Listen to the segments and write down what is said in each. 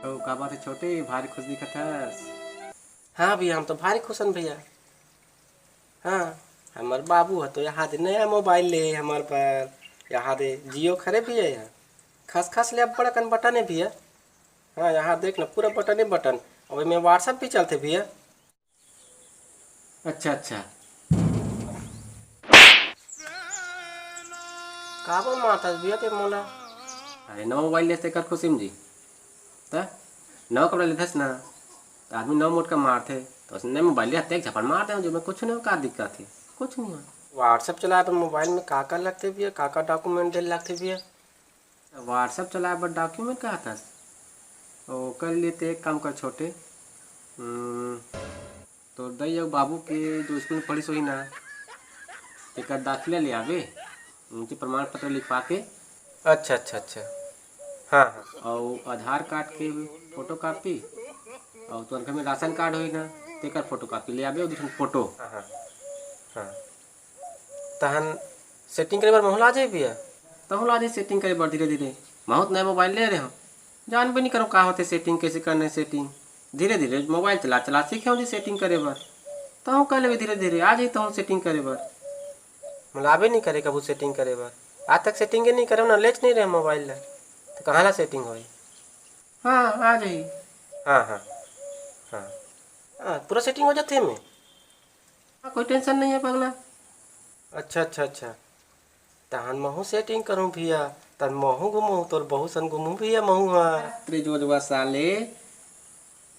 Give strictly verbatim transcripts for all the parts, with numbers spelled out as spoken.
अउ का बात हे छोटे, भारी खुश दिखत हस? हाँ भैया, हम तो भारी खुश हन भैया। हाँ, हमर बाबू ह तो यहाँ दे नया मोबाइल ले हे हमर बर। यहाँ दे जियो खरे भैया, यहाँ खस खस ले अब्बड़ अकन बटन हे भैया। हाँ, यहाँ देख ना, पूरा बटने बटन। अउ एमे WhatsApp भी चलथे भैया। अच्छा, अच्छा। काबर मारथस भैया ते मोला? अरे, नवा मोबाइल लेस तेकर खुशी में जी। त नवा कपड़ा लेथस ना, त आदमी नवा मोटका मारथे। त उसने नवा मोबाइल लेस, तेक झपड़ मार दे, जो में कुछ नहीं हो, का दिक्कत हे? कुछ नहीं हो। WhatsApp चलाए बर मोबाइल में का का लगथे भैया? का का डॉक्यूमेंट दे लगथे भैया? WhatsApp चलाए बर डॉक्यूमेंट कहत हस? ओकर लिए ते एक काम कर छोटे, हम्म, तोर दाई अउ बाबू के जो स्कूल में पढ़िस होही ना, तेकर दाखिला ले आबे, उनके प्रमाण पत्र लिखवा के। अच्छा, अच्छा, अच्छा। हाँ, हाँ। अउ आधार कार्ड के फोटो कॉपी, अउ तोर घर में राशन कार्ड होही ना, तेकर फोटो कॉपी ले आबे, अउ दू ठन फोटो। हाँ, हाँ। हाँ। तहन सेटिंग करे बर महूँ ला जाही भैया? तहूँ ला जाही सेटिंग करे बर धीरे धीरे। महूँ तो नया मोबाइल ले रहे हूँ, जानबे नहीं करूँ का होथे सेटिंग, कैसे करना है सेटिंग। धीरे धीरे मोबाइल चला चला सीखे हूँ जी सेटिंग करे बर। तहूँ कर लेबे धीरे धीरे, आ जाही तहूँ सेटिंग करे बर। मोला आबे नहीं करे कभू सेटिंग करे बर। आज तक सेटिंग नहीं करे ना, लेच नहीं रहे मोबाइल ला। तो कहाँ ला सेटिंग होही? हाँ, आ जाही। हाँ, हाँ। हाँ। हाँ, पूरा सेटिंग हो जाथे एमे? हाँ, कोई टेंशन नहीं है पगला। अच्छा, अच्छा, अच्छा। तहन महूँ सेटिंग करूँ भैया, तहन महूँ घूमूँ, तोर बहू सन घूमूँ भैया महूँ हा। तेरे जोजवा साले,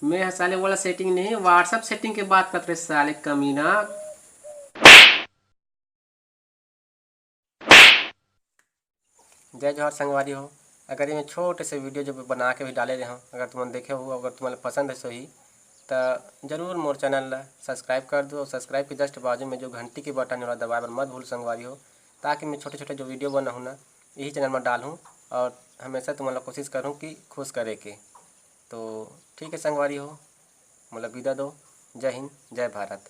मैं हा साले वाला सेटिंग नहीं, WhatsApp सेटिंग के बात करत रहे साले कमीना। जय जोहार संगवारी हो। अगर ये छोटे से वीडियो जो बना के भी डाले रहे हो, अगर तुमन देखे हो, अगर तुम्हारे पसंद है सोही, त जरूर मोर चैनल ला सब्सक्राइब कर दो और सब्सक्राइब के जस्ट बाजू में जो घंटी के बटन है, ओला दबाए बर मत भूल संगवारी हो, ताकि मैं छोटे छोटे जो वीडियो बनाहूँ ना, यही चैनल में डालूँ और हमेशा तुम्हारा कोशिश करूँ कि खुश करे के। तो ठीक है संगवारी हो, मोला विदा दो। जय हिंद, जय भारत।